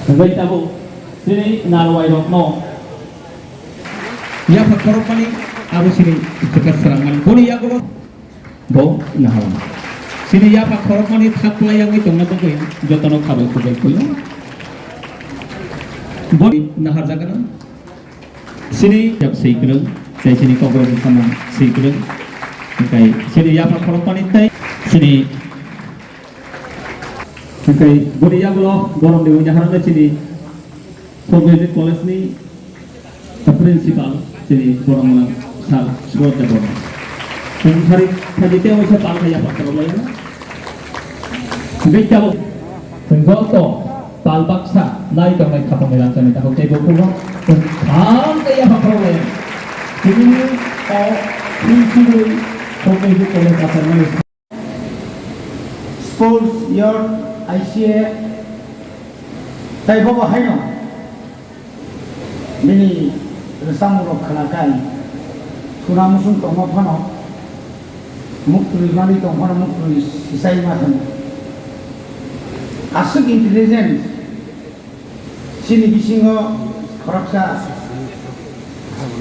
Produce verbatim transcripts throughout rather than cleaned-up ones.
Hwnwi tabuk chini narwai rokno yapha khorokmani abo chini bwkha srangmani boni yago bo nahal chini yapha khorokmani thak kwlai yangwi tongna bagwi jotono khabai kubai kulo boni nahar jagana. Sini yap swi kwrwng, tei sini kokrok bwkhano swi kwrwng. Tei sini yapha khorokmani tei sini, tei boni yagulo borom de wngya harang sini Folk Music College ni principal sini borom sir Subrata Debbarma. Tei hari khaji tei oisa pal yapha khorok lai. Tei tabuk. Chwng joto pal baksa nai tongnai khapangni rangchakni takhuk tei bukhukno chwng kaham khe yapha khorok lai. Tini o three zero four twenty college achaimani sports, youth, I C A tei bobo haino. Bini rwchapmung rok khwna kai suna muchung tongma phano muktwi manwi tong phano muktwi sisai ma thang. Aswk intelligence chini bisingo khoroksa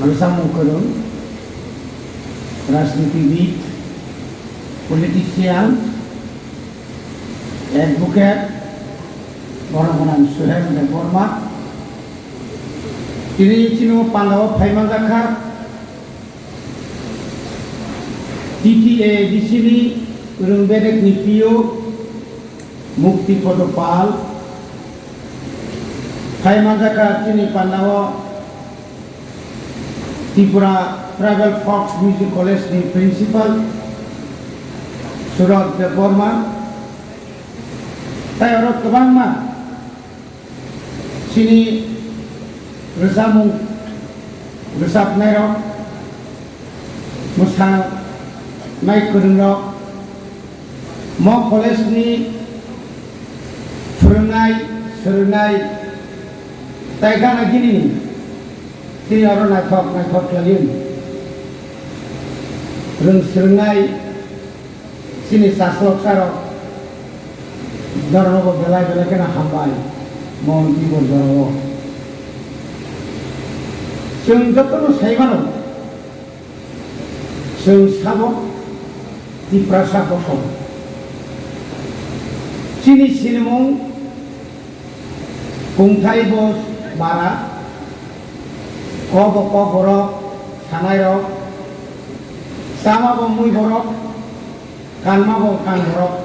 rwchapmung kwrwng, rajnitibid, politician, advocate, borok gwnang Suhel Debbarma. Tini chini o pandao phai manjakha T T A D C ni Rwngbedek ni P O Mukti Podo Pal. Phai manjakha chini pandao Tripura Tribal Folk Music College ni Principal Suraj Debbarma. Tai oro kwbangma chini rwchapmung rwchapnairok, mwsanai kwrwngrok, mo college ni phwrwngnai, swrwngnai tai gana gini chini oro naithok naithok khlaiwi rwng swrwngnai. Chini chaslok sarok jorano bo belai belai kheno hambai, mon tibor jorao. Chwng jotono sai mano, chwng sabo Tiprasa kosom. Chini sinimung kungthai bo bara, kok bo kok borok, sanai rok, chama bo mui borok, kanma bo kan borok,